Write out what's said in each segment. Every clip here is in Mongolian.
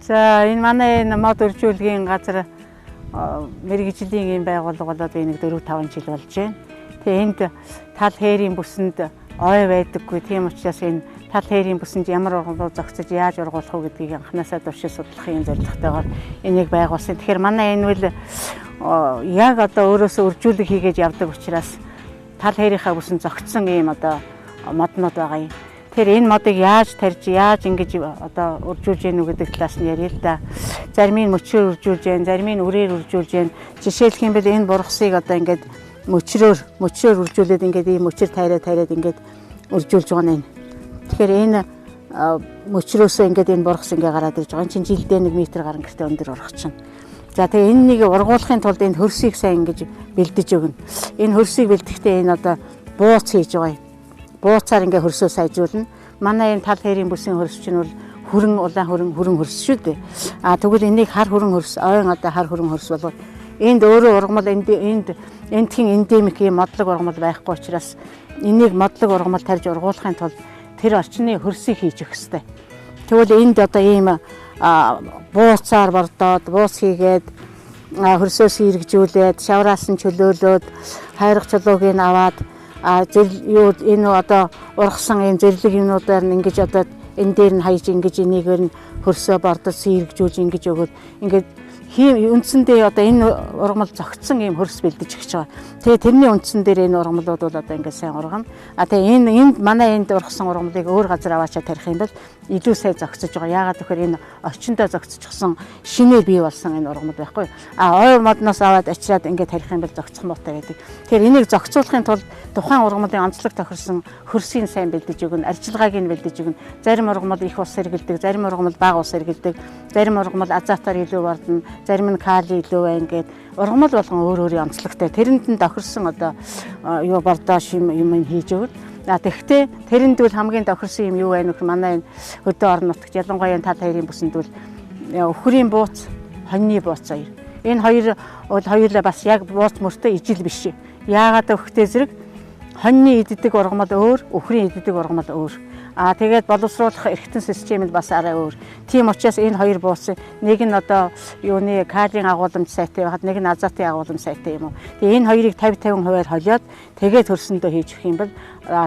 За энэ манай энэ мод өржүүлгийн газар мэргэжлийн ийм байгууллага болоод би нэг 4-5 жил болж байна. Тэгээ энд тал хээрийн бүсэнд ой байдаггүй. Тийм учраас энэ тал хээрийн бүсэнд ямар ургамал зогсож яаж ургуулах уу гэдгийг анханасаа туршиж судлах юм зорилготойгоор энийг байгуулсан. Тэгэхээр манай энэ үл яг одоо өөрөөсөө өржүүлэг хийгээд явдаг учраас тал хээрийнхаа бүсэнд зогссон ийм одоо моднууд байгаа юм. Тэгэхээр энэ модыг яаж тарьж, яаж ингэж одоо үржүүлж гэнэ үү гэдэг талаас нь ярья л да. Зарим нь мөчрөөр үржүүлж гэн, зарим нь үрээр үржүүлж гэн. Жишээлх юм бол энэ бургасыг одоо ингээд мөчрөөр үржүүлээд ингээд ийм мөчр тайраад ингээд үржүүлж байгаа юм. Тэгэхээр энэ мөчрөөсөө ингээд энэ бургас ингээд гараад ирж байгаа. Энэ чинь жилдээ 1 м гарan гэртээ өндөр ургах чинь. За тэгээ энэ нэг ургуулахын тулд энэ хөрсийг сайн ингэж бэлдэж өгнө. Энэ хөрсийг бэлдэхдээ энэ одоо бууц хийж байгаа юм. Бууцаар ингээ хөрсөө сайжруулна. Манай энэ тал хээрийн бүсийн хөрс чинь бол хүрэн улаан хүрэн хөрс шүү дээ. А тэгвэл энийг хар хүрэн хөрс, ойн одоо хар хүрэн хөрс болгоод энд өөрөө ургамал энд эндхийн эндемик ийм модлог ургамал байхгүй учраас энийг модлог ургамал тарьж ургуулахын тулд тэр орчны хөрсийг хийж өгөх ёстой. Тэгвэл энд одоо ийм бууцаар бордоод, бууц хийгээд хөрсөө сэргэжүүлээд, шавраас нь чөлөөлөөд, хайрга чулууг нь аваад юу энэ одоо ургасан ийм зэрлэг юмнуудаар нь ингэж одоо энэ дээр нь хаяж ингэж энийгээр нь хөрсөө бордож сэргэжүүлж ингэж өгөөд ингээд үндсэндээ одоо энэ ургамал зогцсон ийм хөрс бэлдэж өгч байгаа. Тэгээ тэрний үндсэн дээр энэ ургамлууд бол одоо ингээд сайн ургана. А тэгээ энэ энд манай энд ургасан ургамлыг өөр газар аваачаа тарих юм бол илүү сайн зогсож байгаа. Яагаад гэхээр энэ орчиндөө зогсчихсон шинээр бий болсон энэ ургамал байхгүй. А ой модноос аваад ачираад ингээд тарих юм бол зогцох муутай байдаг. Тэгэхээр энийг зогцуулахын тулд тухайн ургамлын онцлог тохирсон хөрсийг сайн бэлдэж өгнө, арчилгааг нь бэлдэж өгнө. Зарим ургамал их ус сэргэлдэг, зарим ургамал бага ус сэргэлдэг, зарим ургамал азотаар илүү бордно, зарим нь кали илүү байна гэд ургамал болгон өөр өөрийн онцлогтой. Тэрэнд нь тохирсон одоо юу бордоо шим юм хийж өгнө. А тэгэхдээ тэрэнд бол хамгийн тохирсон юм юу байна вэ? Манай энэ хөдөө орон нутагт ялангуяа тал хоёрын бүсэнд бол өхрийн бууц, хоньны бууц хоёр. Энэ хоёр бол хоёулаа бас яг бууц мөртөө ижил биш. Яагаад өгөхтэй зэрэг хоньны иддэг ургамал өөр, өхрийн иддэг ургамал өөр. А тэгээд боловсруулах эргэтэн систем нь бас арай өөр. Тийм учраас энэ хоёр бууц нэг нь одоо юуны калийн агуулмж сайтай байхад нэг нь азотын агуулмж сайтай юм уу. Тэгээ энэ хоёрыг 50 50% холиод тэгээд хөрсөндөө хийж өгөх юм бол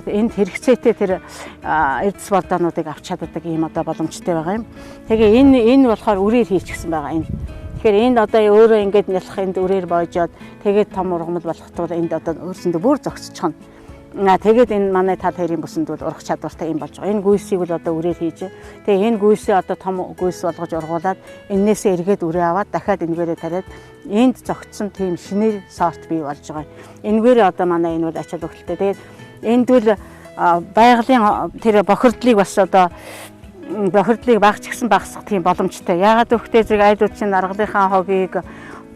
энд хэрэгцээтэй тэр эрдэс бордоонуудыг авч чаддаг ийм одоо боломжтой байгаа юм. Тэгээ энэ болохоор үрээр хийчихсэн байгаа энэ. Тэгэхээр энд одоо өөрөө ингээд нялх энд үрээр боожоод тэгээд том ургамал болох тул энд одоо хөрсөндөө бүр зогсчихно. Тэгээд энэ манай тал хоёрын бүсэнд бол урах чадвартай юм болж байгаа. Энэ гүйсийг бол одоо үрээр хийж, тэгээ энэ гүйсээ одоо том гүйс болгож ургуулад эннээсээ эргээд үрээ аваад дахиад энэгээрээ тариад энд зогтсон тийм шинээр сорт бий болж байгаа. Энэгээрээ одоо манай энэ бол ач холбогдолтой. Тэгээд энд бол байгалийн тэр бохирдлыг бас одоо бохирдлыг багч гисэн багасгах тийм боломжтой. Яагаад гэвэл зэрэг айлууд чинь аргалынхаа хогийг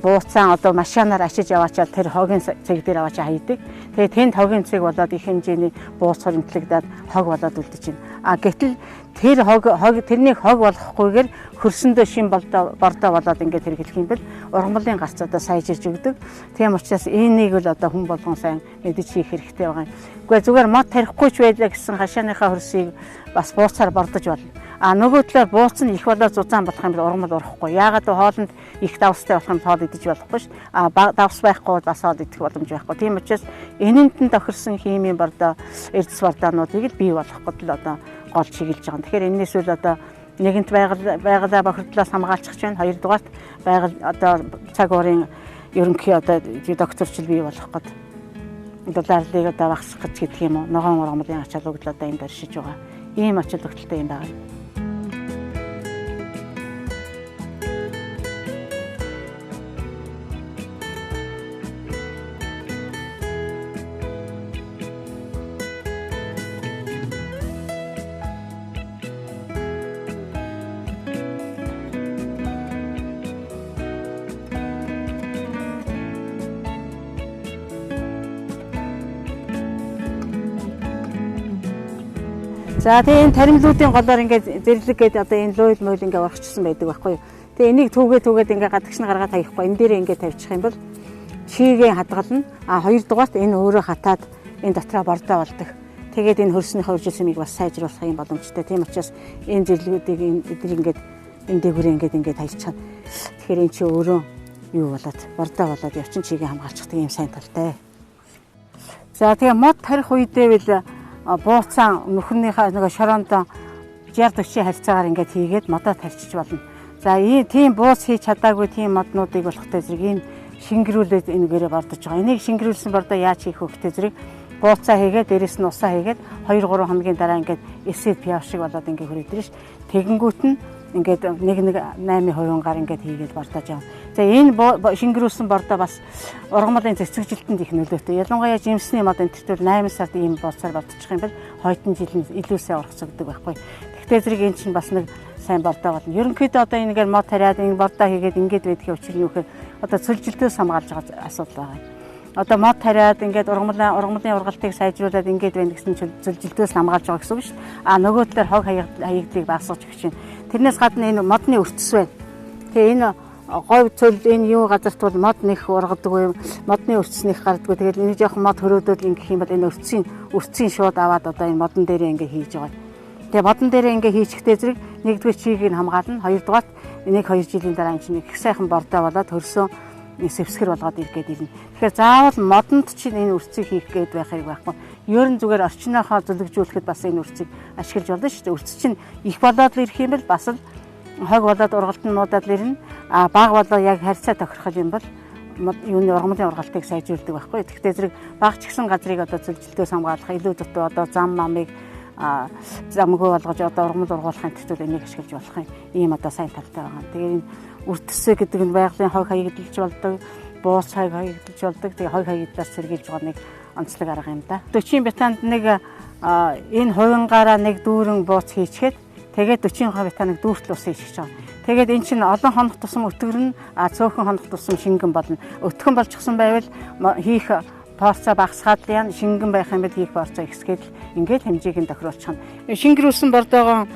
бууцаан одоо машинаар ачиж яваачаал тэр хогийн цэг дээр аваачаа хайдаг. Тэгээ тэнд хогийн цэг болоод их хэмжээний бууц хуримтлагдаад хог болоод үлдэж байна. А гэтэл тэр хог тэрнийг хог болгохгүйгээр хөрсөндөө шин бордоо болоод ингээд хэрэглэх юм бол ургамлын гарц одоо сайжирч өгдөг. Тийм учраас энийг л одоо хүн болгон сайн мэдэж хийх хэрэгтэй байгаа юм. Үгүй зүгээр мод тарихгүй ч байлаа гэсэн хашааныхаа хөрсийг бас бууцаар бордож болно. А нөгөө талаар бууц нь их болоод зузаан болох юм бол ургамал урахгүй. Яагаад вэ? Хоолнд их давстай болох юм хоол идэж болохгүй ш. А давс байхгүй бол бас хоол идэх боломж байхгүй. Тийм учраас энэнд нь тохирсон химийн бордоо, эрдэс бордоонуудыг л бий болгох гээд л одоо гол чиглэж байгаа. Тэгэхээр энэс үл одоо нэгэнт байгалаа бохирдлоос хамгаалчих чинь, хоёрдугаарт байгаль одоо цаг уурын ерөнхий одоо докторчл бий болгох гээд дулаарлыг одоо багасгах гэж гэдэг юм уу? Ногоон ургамлын ач холбогдол одоо энд оршиж байгаа. Ийм ач холбогдолтой юм байна. За тэгээ энэ таримлуудын голоор ингээд зэрлэг гээд одоо энэ луйл муйл ингээд ургачсан байдаг байхгүй юу. Тэгээ энийг түүгээд ингээд гадагш нь гаргаад хаяхгүй. Энэ дээрээ ингээд тавьчих юм бол чигээ хадгална. А хоёрдугаарт энэ өөрөө хатаад энэ дотроо бордоо болдог. Тэгээд энэ хөрснийхөө үржилсэмийг бас сайжруулах юм боломжтой. Тийм учраас энэ зэрлэгүүдийг энэ эдгээр ингээд Энэ дээгүүрээ ингээд хаялчихна. Тэгэхээр эн чинь өөрөө юу болоод бордоо болоод явчин чигээ хамгаалчихдаг юм сайн талтай. За тэгээ мод тарих үедээ бил бууцаан нүхнийхээ нөгөө шороонд 60 40 харьцаагаар ингээд хийгээд модоо тарьчих болно. За ийм тийм бууц хийж чадаагүй тийм моднуудыг болохтой зэрэг энэ шингэрүүлээд энэгээрээ бордож байгаа. Энийг шингэрүүлсэн бордоо яаж хийх вэ гэхтэй зэрэг бууцаа хийгээд дээрэс нь усаа хийгээд 2-3 хоногийн дараа ингээд эсэд пиав шиг болоод ингээд хүрээд ирнэ ш. Тэгэнгүүт нь ингээд 1.8% гар ингээд хийгээд бордоож явна. За энэ шингэрүүлсэн бордоо бас ургамлын цэцэгжилтэнд их нөлөөтэй. Ялангуяа жимсний мод энэ төртөл 8 сард ийм бууцаар бордчих юм бол хойтон жил нь илүү сайн ургацдаг байхгүй. Тэгтээ зэрэг энэ чинь бас нэг сайн бордоо болно. Ерөнхийдөө одоо энэгээр мод тариад энэ бордоо хийгээд ингээд байдгийн учир нь юу гэхээр одоо цөлжилтөөс хамгаалж байгаа асуудал байгаа юм. Одоо мод тариад ингээд ургамлын ургалтыг сайжруулад ингээд байна гэсэн чинь цөлжилтөөс хамгаалж байгаа гэсэн үг шүү дээ. А нөгөө талаар хог хаягдлыг багасгаж өгч байна. Тэрнээс гадна энэ модны өртс байна. Тэгээ энэ говь цөл энэ юу газарт бол мод нэх ургадаггүй, модны өртс нэх гардаггүй. Тэгээд энэ жоохон мод хөрөөдөл ингэх юм бол энэ өртсийн шууд аваад одоо энэ модон дээрээ ингээд хийж байгаа. Тэгээ модон дээрээ ингээд хийчихтэй зэрэг нэгдүгээр чигийг нь хамгаална, хоёрдугаарт 1-2 жилийн дараа энэ чинь их сайхан бордоо болоод хөрсөн сэвсгэр болгоод иргээд ирнэ. Тэгэхээр заавал модонд чинь энэ өрцийг хийх гээд байх хэрэг байхгүй. Ер нь зүгээр орчныхоо зүлэгжүүлэхэд бас энэ өрцийг ашиглаж болно шүү дээ. Өрц чинь их болоод л ирэх юм бол бас л хог болоод ургалт нь муудаад л ирнэ. А баг болоо яг харьцаа тохирох юм бол юуны ургамлын ургалтыг сайжруулдаг байхгүй. Тэгэхдээ зэрэг баг ч гэсэн газрыг одоо зүлжилтөөс хамгаалах, илүү дутуу одоо зам мамыг замгүй болгож одоо ургамал ургуулахын төлөө энийг ашиглаж болох юм. Ийм одоо сайн талтай байгаа. Тэгээ энэ өртсөө гэдэг нь байгалийн хог хаягдалж болдог, бууц хог хаягдалж болдог. Тэгээ хог хаягдлаас сэргийлж байгаа нэг онцлог арга юм да. 40 бетанд нэг энэ хувингаараа нэг дүүрэн бууц хийчихэд тэгээд 40 бетанд нэг дүүртэл ус хийчих байгаа. Тэгээд эн чинь олон хонох тусам өтгөрнө, а цөөхөн хонох тусам шингэн болно. Өтгөн болчихсон байвал хийх порцоо багасгаад л яана, шингэн байх юм бол хийх порцоо ихсгээд л ингээд хэмжээг нь тохируулчих нь. Шингэрүүлсэн бордоогоо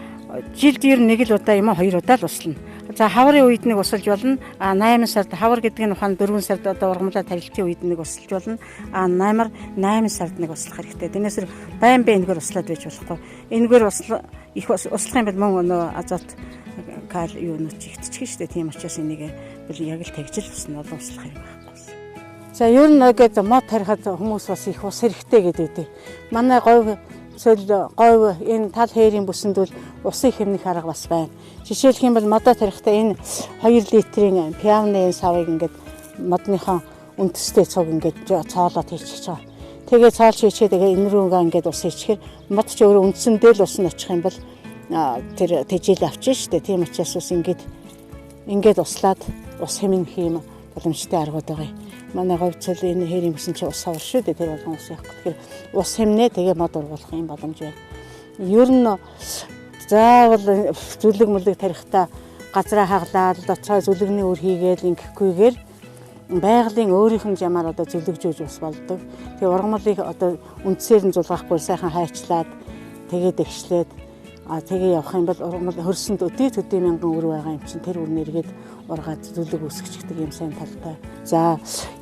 жилд ер нь нэг л удаа юм уу хоёр удаа л услана. За хаврын үед нэг усалж болно. А 8 сард хавар гэдэг нь ухаан 4 сард одоо ургамлаа тарилтын үед нэг усалж болно. А 8 сард нэг услах хэрэгтэй. Тэрнээс байн байн энэгээр услаад байж болохгүй. Энэгээр их услах юм бол мөн нөө азот кал юунууд ихтчих шүү дээ. Тийм учраас энийг бол яг л тэгжил усна олон услах юм байхгүй. За ер нь ингээд мод тарихад хүмүүс бас их ус хэрэгтэй гэдэг үү. Манай говь цөл говь энэ тал хээрийн бүсэнд бол усын хэмнэх арга бас байна. Жишээлх юм бол модоо тарихтаа энэ 2 литрийн пиавны энэ савыг ингээд модныхоо үндэстэй цуг ингээд цоолоод хийчих байгаа. Тэгээ цоол хийчээ тэгээ энэ рүүгээ ингээд ус хийчихээр мод ч өөрөө үндсэндээ л ус нь очих юм бол тэр тэжээл авчих шүү дээ. Тийм учраас ус ингээд услаад ус хэмнэх юм боломжтой аргууд байгаа юм. Манай говь цөл энэ хээрийн бүсэн чи ус савар шүү дээ. Тэр болгон ус явахгүй. Тэгэхээр ус хэмнээ тэгээ мод ургуулах юм боломж байна. Ер нь заавал зүлэг мүлэг тарихтаа газраа хаглаад доцгой зүлэгний үр хийгээл ингэхгүйгээр байгалийн өөрийнх нь жамаар одоо зүлэгжүүж ус болдог. Тэгээ ургамлыг одоо үндсээр нь зулгаахгүй сайхан хайчлаад тэгээд эгшлээд тэгээ явах юм бол ургамал хөрсөнд өдий төдий мянган үр байгаа юм чинь тэр үр нэргээд ургаад зүлэг үүсгэчихдэг юм сайн талтай. За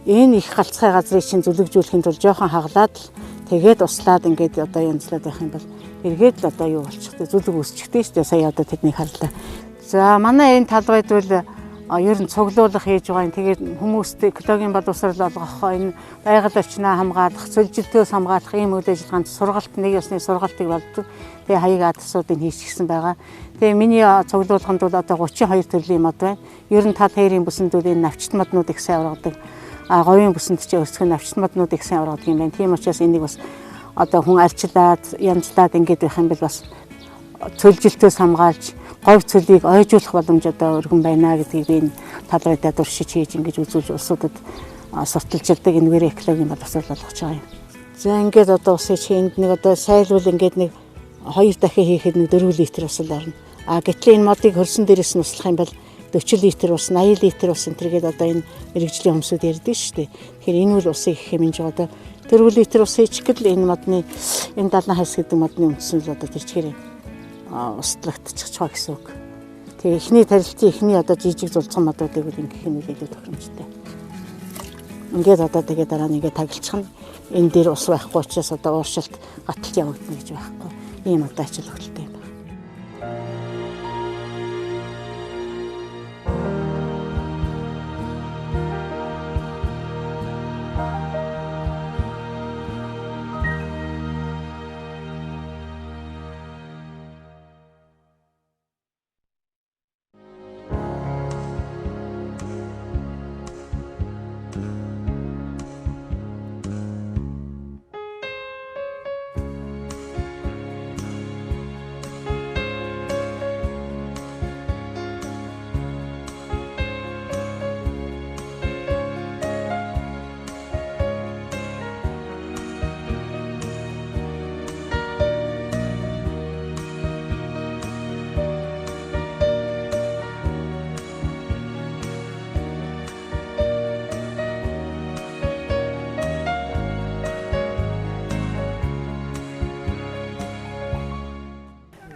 энэ их галцгай газрыг чинь зүлэгжүүлэхийн тулд жоохон хаглаад л тэгээд услаад ингээд одоо янзлаад байх юм бол эргээд л одоо юу болчихтой зүлэг үүсчихдэг шүү дээ. Сая одоо тэднийг харлаа. За манай энэ талбайд бол ер нь цуглуулах хийж байгаа юм. Тэгээд хүмүүст экологийн боловсрол олгох, энэ байгаль орчноо хамгаалах, цөлжилтөөс хамгаалах ийм үйл ажиллагаанд сургалт нэг ёсны сургалтыг болдог. Тэгээ хаяг адсуудыг хийчихсэн байгаа. Тэгээ миний цуглуулганд бол одоо 32 төрлийн мод байна. Ер нь тал хээрийн бүсэнд бол энэ навчт моднууд их сайн ургадаг. А говийн бүсэнд ч өсгөн навчт моднууд их сайн ургадаг юм байна. Тийм учраас энийг бас одоо хүн арчлаад, янзлаад ингэж байх юм бол бас цөлжилтөөс хамгаалж говь цөлийг ойжуулах боломж одоо өргөн байна гэдгийг би энэ талбайдаа туршиж хийж ингэж үзүүлж улсуудад сурталчилдаг энэгээр экологийн боловсрол болгож байгаа юм. За ингээд одоо усыг чи энд нэг одоо сайлвал ингээд нэг 2 дахин хийхэд нэг 4 литр ус л орно. А гэтэл энэ модыг хөрсөн дээрээс нь услах юм бол 40 литр ус, 80 литр ус энэ төргээд одоо энэ мэрэгжлийн хүмүүсүүд ярьдаг шүү дээ. Тэгэхээр энэ үл усыг их хэмнэж одоо 4 литр ус хийчих гэл энэ модны энэ 70 хайс гэдэг модны үндсэн л одоо тэр чигээр услагдчих байгаа гэсэн үг. Тэгээ эхний тарилтын эхний одоо жижиг зулцсан модуудыг бол ингэх юм илүү тохиромжтой. Ингээд одоо тэгээ дараа нь ингээд таглчих нь энэ дээр ус байхгүй учраас одоо ууршилт гаталт явагдана гэж байхгүй. Ийм одоо ачаал өгөлтэй юм байна.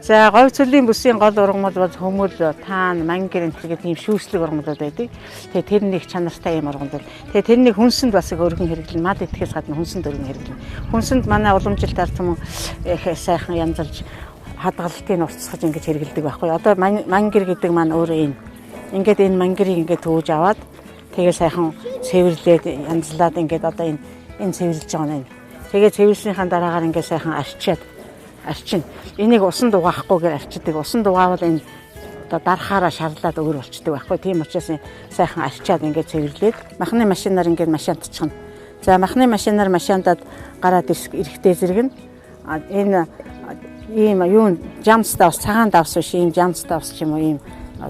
За говь цөлийн бүсийн гол ургамал бол хөмөл, таан, мангер энэ гэдэг ийм шүүслэг ургамлууд байдаг. Тэгээ тэр нэг чанартай ийм ургамал. Тэгээ тэр нэг хүнсэнд бас их өргөн хэрэглэн, мал идэхээс гадна хүнсэнд өргөн хэрэглэн. Хүнсэнд манай уламжилт ард түмэн их сайхан янзалж хадгалтыг уртсгаж ингэж хэрэглэдэг байхгүй. Одоо мангер гэдэг маань өөрөө энэ. Ингээд энэ мангерийг ингээд төвөж аваад тэгээ сайхан цэвэрлээд янзлаад ингээд одоо энэ цэвэрлж байгаа юм. Тэгээ цэвэрлснийхаа дараагаар ингээд сайхан арчиад арчин. Энийг усан дугаахгүйгээр арчдаг. Усан дугаавал энэ одоо дарахаараа шарлаад өөр болчдөг байхгүй. Тийм учраас сайхан арчаад ингээд цэвэрлээд махны машинаар ингээд машаантчихна. За махны машинаар машаантаад гараад ирэхтэй зэрэг нь энэ ийм юу жамс давс, цагаан давс биш, ийм жамс давс ч юм уу ийм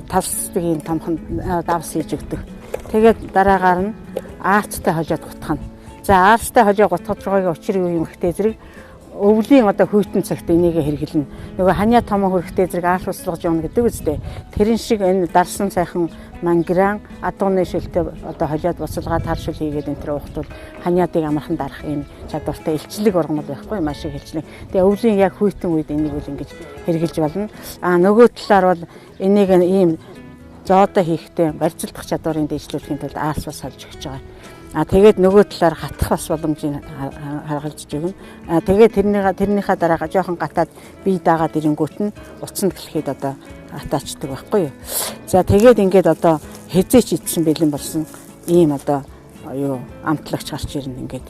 талсдаг ийм томхон давс хийж өгдөг. Тэгээд дараагаар нь аацтай хожоод гутгана. За аацтай хожоо гутгаж байгаагийн учир юу юм гэхтэй зэрэг өвлийн одоо хүйтэн цагт энийг хэрэглэнэ. Нөгөө ханиа томон хөрөхтэй зэрэг ааш услгаж явна гэдэг үстэй. Тэрэн шиг энэ дарсан сайхан мангиран адууны шөлтэй одоо холиод буцалгаа тар шөл хийгээд энэ төр уухтвал ханиадыг амархан дарах ийм чадвартай илчлэг ургамал байхгүй, маш их илчлэг. Тэгээ өвлийн яг хүйтэн үед энийг үл ингэж хэрэгжилж болно. А нөгөө талаар бол энийг ийм зоодоо хийхдээ барьцалдах чадварын дэвшлүүлэхийн тулд аас бас олж өгч байгаа. А тэгээд нөгөө талаар хатах бас боломжийг харгалзаж өгнө. А тэгээд тэрнийхээ дараа жоохон гатаад бие даагаад ирэнгүүт нь уцанд гэлэхэд одоо хатаачдаг байхгүй юу. За тэгээд ингээд одоо хэзээч идсэн бэлэн болсон ийм одоо юу амтлагч гарч ирнэ ингээд.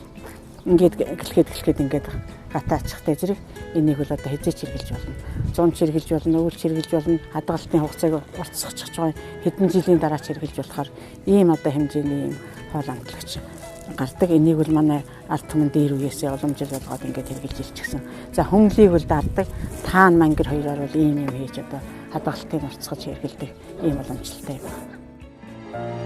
Ингээд гэлэхэд ингээд гатаачихтай зэрэг энийг бол одоо хэзээч хэрэглэж болно. 100 ч хэрэглэж болно, өвөл ч хэрэглэж болно, хадгалтын хугацааг уртсгах байгаа хэдэн жилийн дараа ч хэрэглэж болохоор ийм одоо хэмжээний ийм хоол амтлагч гардаг. Энийг бол манай ард түмэн дээр үеэсээ уламжил болгоод ингээд хэрэглэж ирчихсэн. За хүмүүлийг бол дардаг, таан мангер хоёроор бол ийм юм хийж одоо хадгалтыг уртсгаж хэрэглэдэг ийм уламжлалтай юм.